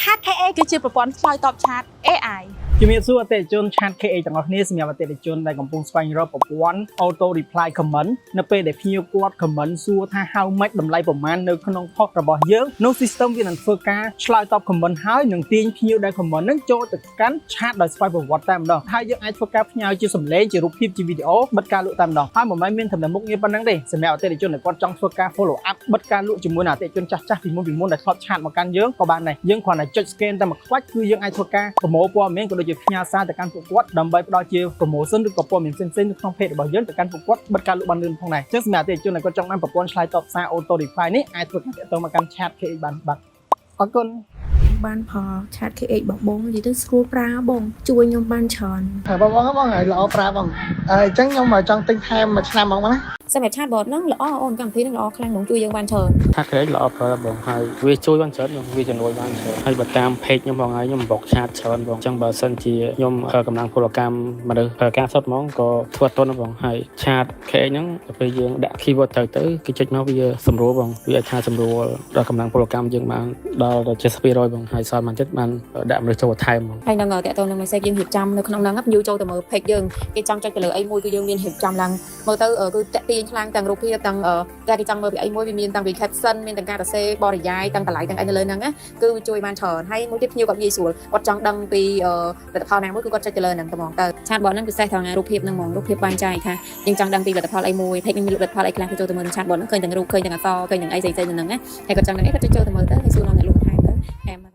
Chat KH គឺជាប្រព័ន្ធឆ្លើយតប chat AI។ ជំរាបសួរអតិថិជន Chat KH ទាំងអស់គ្នា។សម្រាប់អតិថិជនដែលកំពុងស្វែងរកប្រព័ន្ធ Auto Reply Comment នៅពេលដែលភ្ញៀវគាត់ comment សួរថា how much តម្លៃប្រមាណនៅក្នុង post របស់យើងនោះ system វានឹងធ្វើការឆ្លើយតប comment ហើយនឹងទាញភ្ញៀវដែល comment ហ្នឹងចូលទៅកាន់ chat ដោយស្វ័យប្រវត្តិតែម្ដងហើយយើងអាចធ្វើការផ្ញើជាសំឡេងជារូបភាពជាវីដេអូបិទការលក់តែម្ដងហើយមិនមែនមានត្រឹមតែមុខងារប៉ុណ្ណឹងទេសម្រាប់អតិថិជនដែលគាត់ចង់ធ្វើការ follow up បិទការលក់ជាមួយនឹងអតិថិជនចាស់ៗពីមុនដែលធ្លាប់ chat មកកាន់យើងក៏បានដែរយើងគ្រាន់តែចុច scan តែមួយខ្វាច់គឺយើងអាចធ្វើការប្រមូលព័ត៌មានក៏ដូចជាផ្ញើសារទៅកាន់ពួកគាត់ដើម្បីផ្ដល់ជា promotion ឬក៏ព័ត៌មានផ្សេងៗនៅក្នុង page របស់យើងទៅកាន់ពួកគាត់បិទការលក់បានលឿនផងដែរអញ្ចឹងសម្រាប់អតិថិជនដែលគាត់ចង់បានប្រព័ន្ធឆ្លើយតបសារ auto reply នេះអាចធ្វើការទាក់ទងមកកាន់ Chat KH បានបាទអរគុណ។ បានផល Chat KH របស់បងនិយាយទៅស្រួលប្រើបងជួយខ្ញុំបានច្រើន។ ប្រើបងបងបងឲ្យល្អប្រើបងអញ្ចឹងខ្ញុំចង់ទិញថែមមួយឆ្នាំហ្មងណា។ សម្រាប់ chat bot ហ្នឹងល្អអូនកម្មវិធីហ្នឹងល្អខ្លាំងហ្មងជួយយើងបានច្រើន។ Chat KH ល្អប្រើបងហើយវាជួយបានច្រើនបងវាជំនួយបានច្រើនហើយបើតាម page ខ្ញុំបងហើយខ្ញុំបក chat ច្រើនបងអញ្ចឹងបើសិនជាខ្ញុំប្រើកម្លាំងពលកម្មមនុស្សប្រើការសុទ្ធហ្មងក៏ធ្វើអត់ទាន់ដែរបងហើយ Chat KH ហ្នឹងដល់ពេលយើងដាក់ keyword ត្រូវទៅគេចុចមកវាសម្រួលបងវាអាចថាសម្រួលដល់កម្លាំងពលកម្មយើងបានដល់70%បងហើយសល់បានចិត្តបានដាក់មនុស្សចូលបន្ថែមបង។ ហើយនឹងតើតើនឹង message យើងរៀបចំនៅក្នុងហ្នឹងភ្ញៀវចូលទៅមើល page យើងគេចង់ចុចទៅលើអីមួយគឺយើងមានរៀបចំឡើងមើលទៅគឺតាក់ទាញខ្លាំងទាំងរូបភាពទាំងតែគេចង់មើលពីអីមួយវាមានតាំងពី caption មានទាំងការសរសេរបរិយាយទាំងតម្លៃទាំងអីនៅលើហ្នឹងណាគឺវាជួយបានច្រើនហើយមួយទៀតភ្ញៀវគាត់ងាយស្រួលគាត់ចង់ដឹងពីផលិតផលណាមួយគឺគាត់ចុចទៅលើហ្នឹងតែហ្មងទៅ chat bot ហ្នឹងពិសេសថងរូបភាពហ្នឹងហ្មងរូបភាពបានចែកថាយើងចង់ដឹងពីផលិតផលអីមួយ page នេះមានផលិតផលអីខ្លះគឺចូលទៅមើល chat bot ហ្នឹងឃើញទាំងរូបឃើញទាំងអក្សរឃើញទាំងអីផ្សេងៗនៅហ្នឹងណាហើយគាត់ចង់ដឹងអីគាត់ចុចចូលទៅមើលទៅហើយសួរនាំអ្នកលក់។